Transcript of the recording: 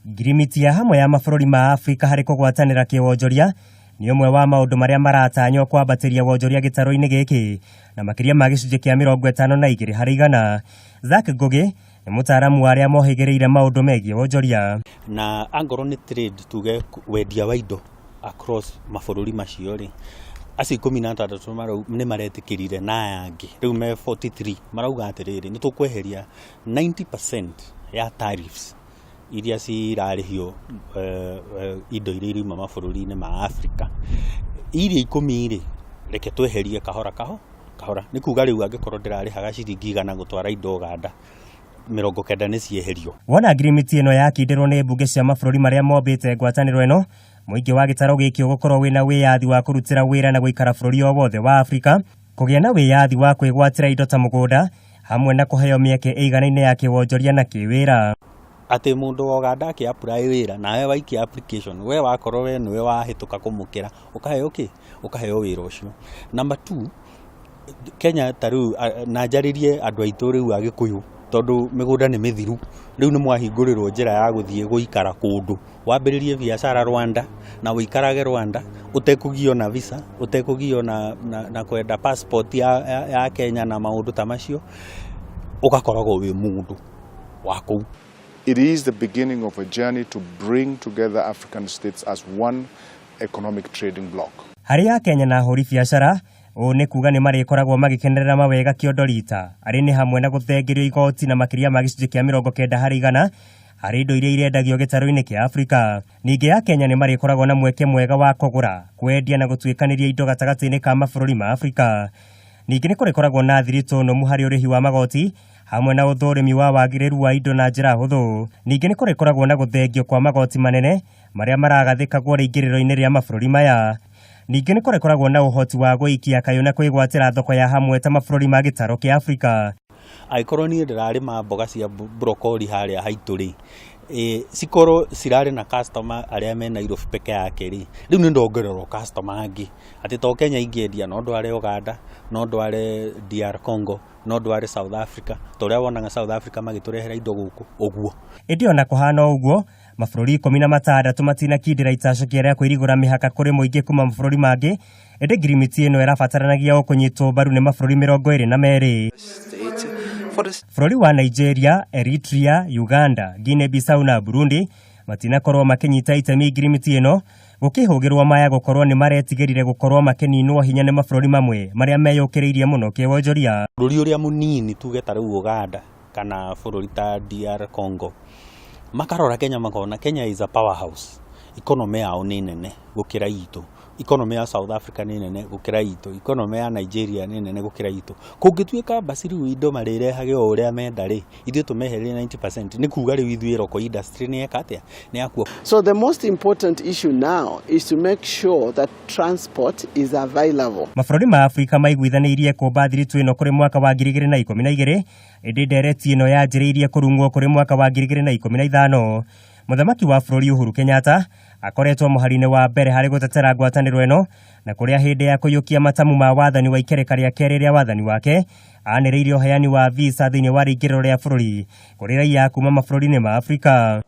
Ngirimiti ya hamwe ya mabũrũri ma Afrika harĩ kũgwatanĩra kĩwonjoria nĩ ũmwe wa maũndũ marĩa maratanywo kwambatĩria wonjoria gĩtarũ-inĩ gĩkĩ na makĩria ma gĩcunjĩ kĩa 52%. Zack Ngugi nĩ mũtaaramu wa arĩa mohĩgĩrĩire maũndũ megiĩ wonjoria. Na angorwo nĩ trade, tuge wendia wa indo across mabũrũri macio rĩ, acio 16 nĩ maretĩkĩrire, na aya angĩ rĩu me 43 marauga atĩrĩrĩ, nĩ tũkweheria 90% ya tariffs iria cirarĩhio indo iria irauma mabũrũri-inĩ ma Africa. Iria 10 rĩ, reke tweherie kahora kahora. Nĩ kuga rĩu angĩkorwo ndĩrarĩhaga ciringi 100 gũtwara indo Uganda, 90 nĩ cieherio. Wona ngirimiti ĩno yakindĩrwo nĩ mbunge cia mabũrũri marĩa mombĩte ngwatanĩro ĩno, mũingĩ wa gĩtarũ gĩkĩ ũgũkorwo wĩna wĩyathi wa kũrutĩra wĩra na gũikara bũrũri o wothe wa Afrika, kũgĩa na wĩyathi wa kwĩgwatĩra indo ta mũgũnda, hamwe na kũheo mĩeke ĩiganaine ya kĩwonjoria na kĩwĩra. Atĩ mũndũ wa Uganda akĩ apply wĩra, nawe waikia application, we wakorwo we nĩwe wahĩtũka kũmũkĩra, ũkaheo kĩ? Ũkaheo wĩra ũcio. Number two, Kenya ta rĩu, na njarĩrie andũ aitũ rĩu Agĩkũyũ, tondũ mĩgũnda nĩ mĩthiru, rĩu nĩ mwahingũrĩrwo njĩra ya gũthiĩ gũikara kũndũ, wambĩrĩrie biacara Rwanda na ũikarage Rwanda ũtekũgio na visa, ũtekũgio na kwenda passport ya Kenya na maũndũ ta macio, ũgakoragwo wĩ mũndũ wa kũu. It is the beginning of a journey to bring together African states as one economic trading bloc. Harĩ Akenya na ahũri biacara, ũũ nĩ kuga nĩ marĩkoragwo magĩkenerera mawega kĩondo rita, arĩ nĩ hamwe na gũthengerio igoti na makĩria ma gĩcunjĩ kĩa 90% harĩ indo iria irendagio gĩtarũ-inĩ kĩa Afrika. Ningĩ Akenya nĩ marĩkoragwo na mweke mwega wa kũgũra, kwendia na gũtuĩkanĩria indo gatagatĩ-inĩ ka mabũrũri ma Afrika. Ningĩ nĩ kũrĩkoragwo na thiritũ nũmu harĩ ũrĩhi wa magoti hamwe na ũthũrimi wa wagĩrĩru wa indo na njĩra hũthũ. Ningĩ nĩ kũrĩkoragwo na gũthengio kwa magoti manene marĩa maragathĩkagwo rĩingĩrĩro-inĩ rĩa mabũrũri maya. Ningĩ nĩ kũrĩkoragwo na ũhoti wa gũikia kayũ na kwĩgwatĩra thoko ya hamwe ta mabũrũri ma gĩtarũ kĩa Afrika. Angĩkorwo niĩ ndĩrarĩma mboga cia broccoli harĩa haitũ rĩ, cikorwo cirarĩ na customer arĩa me Nairobi peke yake rĩ, rĩu nĩ ndongererwo customer angĩ, atĩ to Kenya ingĩendia, no ndware Uganda, no ndware DR Congo, no ndware South Africa, ta ũrĩa wonaga South Africa magĩtũrehera indo gũkũ ũguo. Ĩndĩ ona kũhana ũguo, mabũrũri 16 matinakindĩra itacokia rĩa kũirigũra mĩhaka kũrĩ mũingĩ kuma mabũrũri mangĩ, ĩndĩ ngirimiti ĩno ĩrabataranagia o kũnyitwo mbaru nĩ mabũrũri 22. Bũrũri wa Nigeria, Eritrea, Uganda, Guinea Bissau na Burundi matinakorwo makĩnyita itemi ngirimiti ĩno, gũkĩhũgĩrwo maya gũkorwo nĩ maretigĩrire gũkorwo makĩninwo hinya nĩ mabũrũri mamwe marĩa meyũkĩrĩirie mũno kĩwonjoria. Bũrũri ũrĩa mũnini, tuge ta rĩu Uganda kana bũrũri ta DR Congo, makarora Kenya makona Kenya is a powerhouse, economy yao nĩ nene gũkĩra itũ, economy ya South Africa nĩ nene gũkĩra itũ, economy ya Nigeria nĩ nene gũkĩra itũ. Kũngĩtuĩka basi rĩu indo marĩrehage o ũrĩa menda rĩ, ithuĩ tũmehererie 90%, nĩ kuga rĩu ithuĩ local industry nĩ yeka atĩa? Nĩ yakua. So the most important issue now is to make sure that transport is available. Mabũrũri ma Afrika maiguithanĩirie kũmba thiritũ ĩno kũrĩ mwaka wa 2012, ĩndĩ ndereti ĩno yanjĩrĩirie kũrung'wo kũrĩ mwaka wa 2015. Mũthamaki wa bũrũri Uhuru Kenyatta akoretwo mũhari-inĩ wa mbere harĩ gũtetera ngwatanĩro ĩno, na kũrĩa hĩndĩ ya kũiyũkia matamu ma wathani wa ikereka rĩa kerĩ rĩa wathani wake anĩrĩire ũheani wa visa thĩinĩ wa rĩingĩrĩro rĩa bũrũri kũrĩ raia kuma mabũrũri-inĩ ma Afrika.